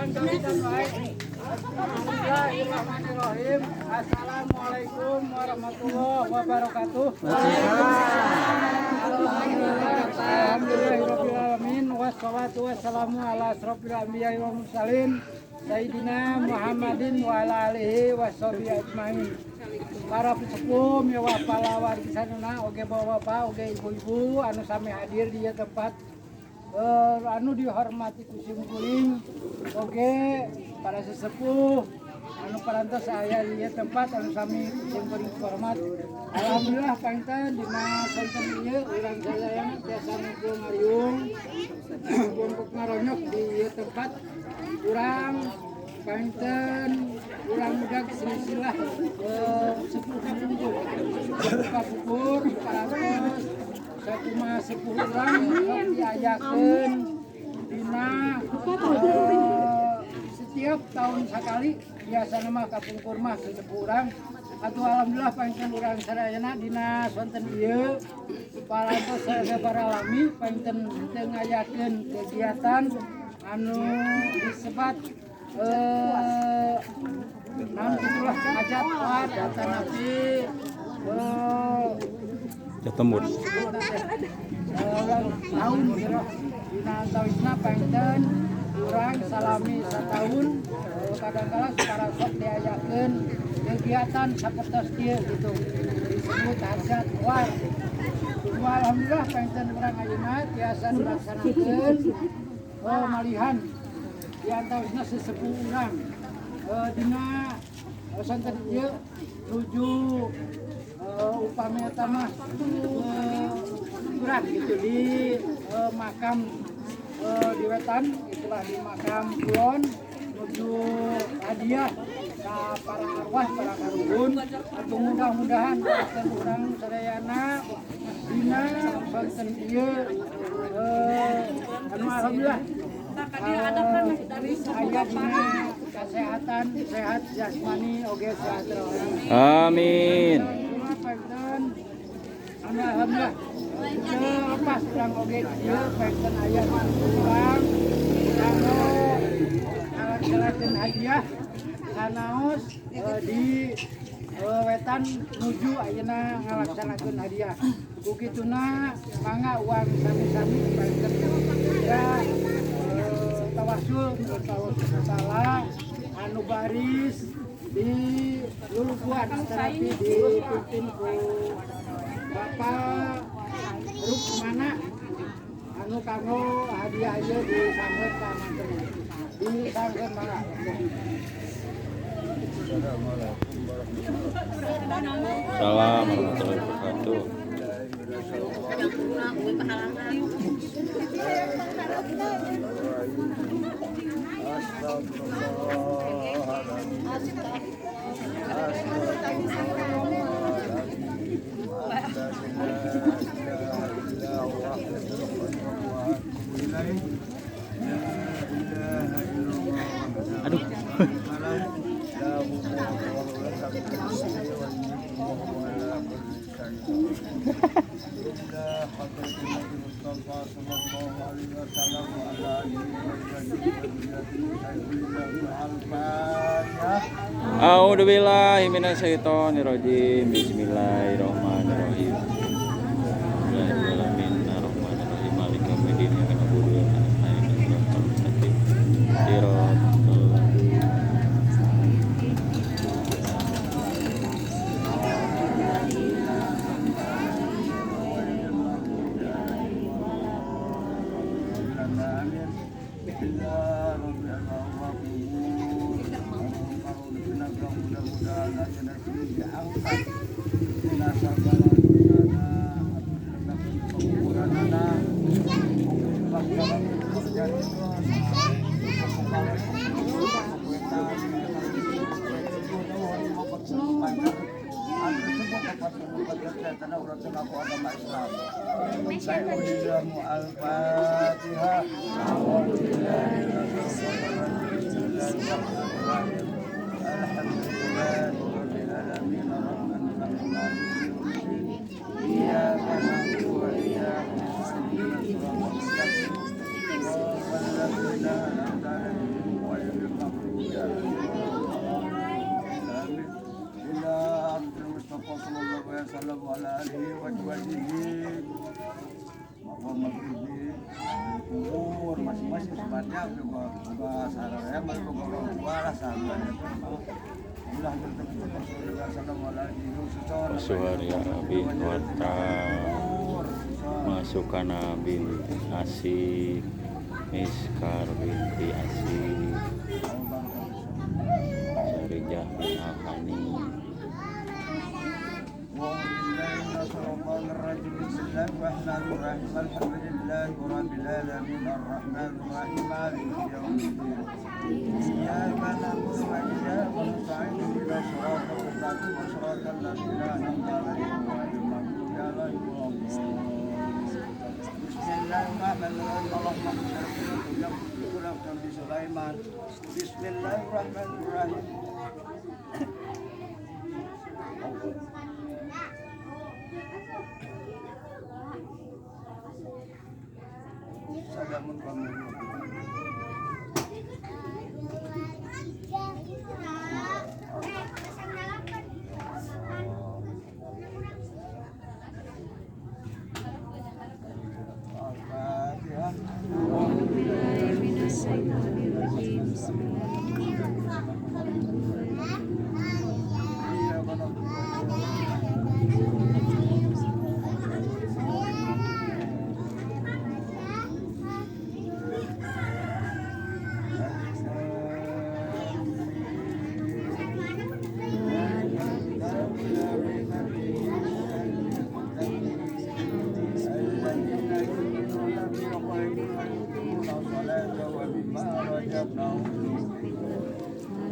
Urang kawitan wae. Bismillahirrahmanirrahim. Assalamualaikum warahmatullahi wabarakatuh. Alhamdulillahirabbil alamin, wassalatu wassalamu ala asrofil anbiya'i wal mursalin Sayyidina Muhammadin wa ala alihi washabihi ajmain. Para sesepuh miwah para wargi sadayana, oge bapak-bapak, oge ibu-ibu anu sami hadir di ieu tempat, anu dihormati ku sim kuring, oge para sesepuh anu parantos aya di ieu tempat anu sami ku sim kuring hormat. Alhamdulillah, panginten dina sonten ieu urang sadayana tiasa ngumpul ngariung, ngumpul ngaronyok di ieu tempat. Urang panginten urang mudag silsilah sepuh kapungkur, sepuh kapungkur parantos sakumaha sepuh urang sok diayakeun dina setiap tahun sekali biasa mah kapungkur mah sesepuh urang. Atuh alhamdulillah, panginten urang sadayana dina sonten ieu parantos sababaraha lami panginten teu ngayakeun kegiatan anu disebat naon gitulah, hajat war atanapi Jatemut. Ulang tahun gitu. Dina antawisna panginten urang salami satahun kadang-kala secara sok diayakeun kegiatan sapertos kieu gitu, disebut hajat war. Cuma alhamdulillah, panginten urang ayeuna tiasa dilaksanakeun malihan di antawisna sesepuh urang dina sonten ieu nuju upami eta mah kurang gitu di makam di wetan itulah, di makam kulon, nuju hadiah ka para arwah, para karuhun. Atau mudah-mudahan konten urang sadayana dina sonten ieu anu alhamdulillah aya dina kesehatan, sehat jasmani oge sehat rohani. Amin. Panginten anu alhamdulillah teu lepas urang oge ieu panginten aya urang kanggo ngalaksanakeun hadiah sanaos di wetan nuju ayeuna ngalaksanakeun hadiah. Ku kituna mangga urang sami-sami panginten ya tawasul tawasul taala anu baris di luluguan tetapi dipimpin ku Bapak Rukmana anu kanggo hadiah ieu disambut ka manten disangkeun, mangga. Salam warahmatullahi wabarakatuh. Aduh. A'udzubillahi minasyaitonirrajim. Bismillahirrahmanirrahim. Bismillahirrahmanirrahim. Arrahmanirrahim. Maliki yaumiddin. Iyyaka na'budu wa iyyaka nasta'in. Ihdinas siratal mustaqim. Siratal ladzina Al-Fatihah. Alhamdulillahirabbil alamin arrahmanir rahim. Iyyaka na'budu wa iyyaka nasta'in. Ihdinas siratal mustaqim. Siratal ladzina an'amta 'alaihim. Sebenarnya juga bahasa Suharia bin Wata Masukana bin Asik Miskar binti Asik Sarijah bin Alhani. Bismillahirrahmanirrahim. Salamun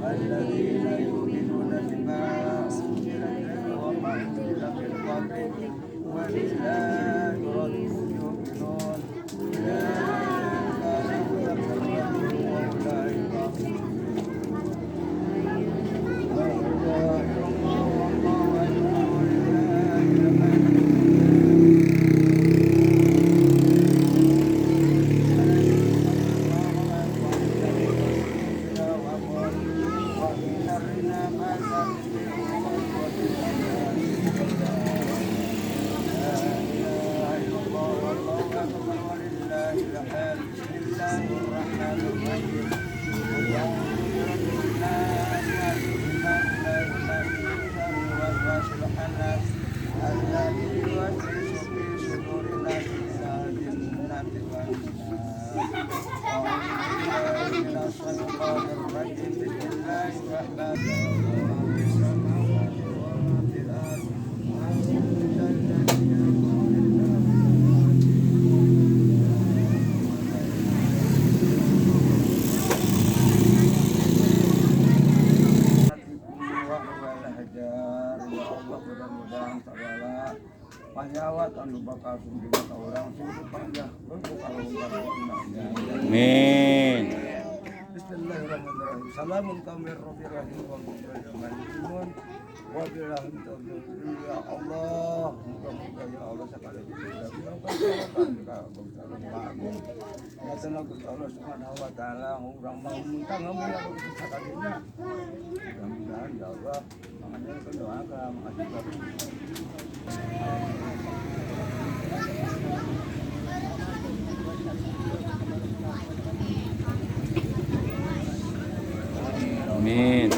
الذين يؤمنون بما أنزل إليك وما أنزل من قبلك وبالآخرة هم يوقنون أولئك على هدى من ربهم وأولئك Amin. Bismillahirrahmanirrahim. Salamun qaumin rabbir rahim wa billahi taufiq. Ya Allah, muga-muga ya Allah sekali ya Allah Subhanahu wa taala urang mau minta ngamu sakalinya. Mudah-mudahan ya Allah makanya doa ka makasih. Amin.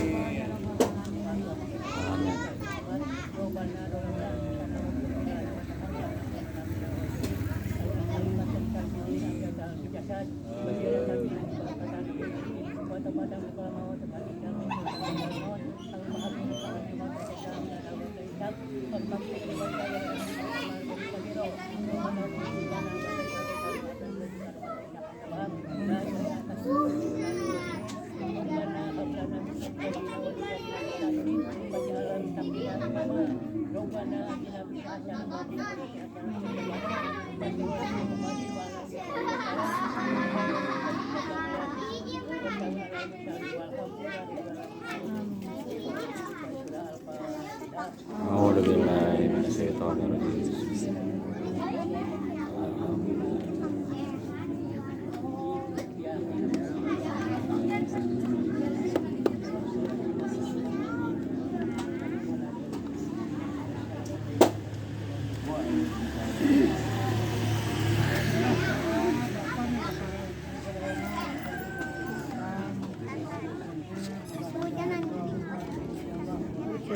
A'udzubillahi minasyaitonir rajim.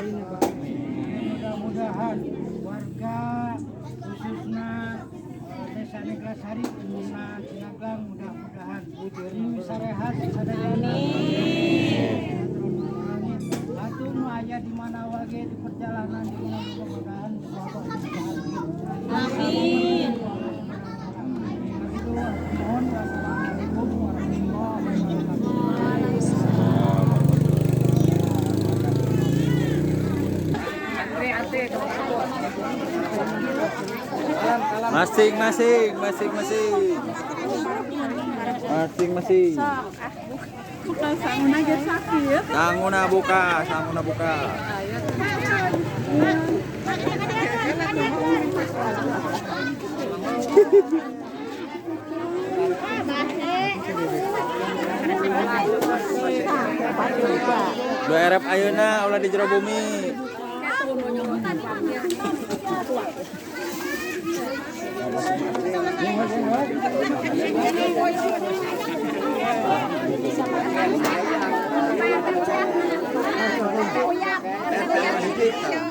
ini Pak. Mudah-mudahan warga khususnya Desa Neglasari, umumna Cinaglang, mudah-mudahan ini sarehat sadayana. Atuh nu aya di mana wage di perjalanan di mana, mudah-mudahan. Amin. Begitu, mohon, wassalamualaikum warahmatullahi wabarakatuh. Masing-masing, masing-masing. Masing-masing. Bukan sanguna ge sakit. Sanguna buka, sanguna buka. Dua erep ayeuna ulah di jero bumi.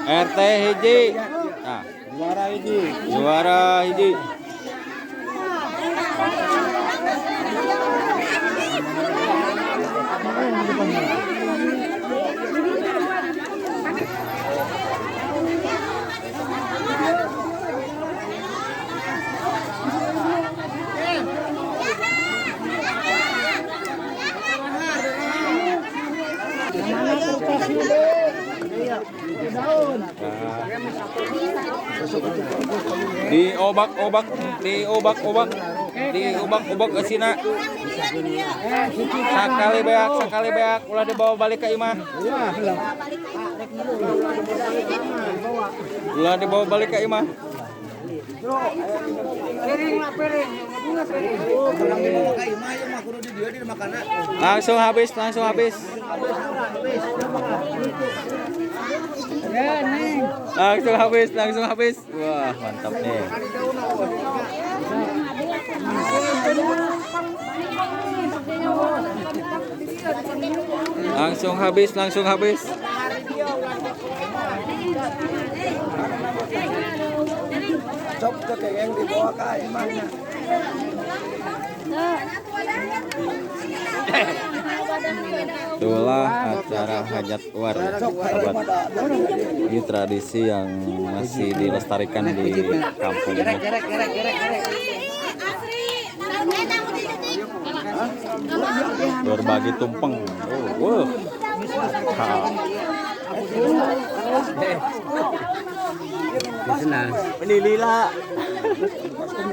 RT hiji. Nah, Juara hiji. Juara hiji. Diobak-obak, diobak-obak, diobak-obak ke sina. Sakali beak, ulah dibawa balik ke imah. Ulah dibawa balik ke imah. Piring lah, piring. Piring. Kalau dibawa ka imah ieu mah kudu di dieu di makanna. Langsung habis, langsung habis. Ya, Neng. Langsung habis, langsung habis. Wah, mantap nih. Langsung habis, langsung habis. Cok teu kengeng dibawa ka imahna. Itulah acara hajat war, sahabat. Ini tradisi yang masih dilestarikan di kampung ini. Berbagi tumpeng. Oh, wah. Ha. Ini lila.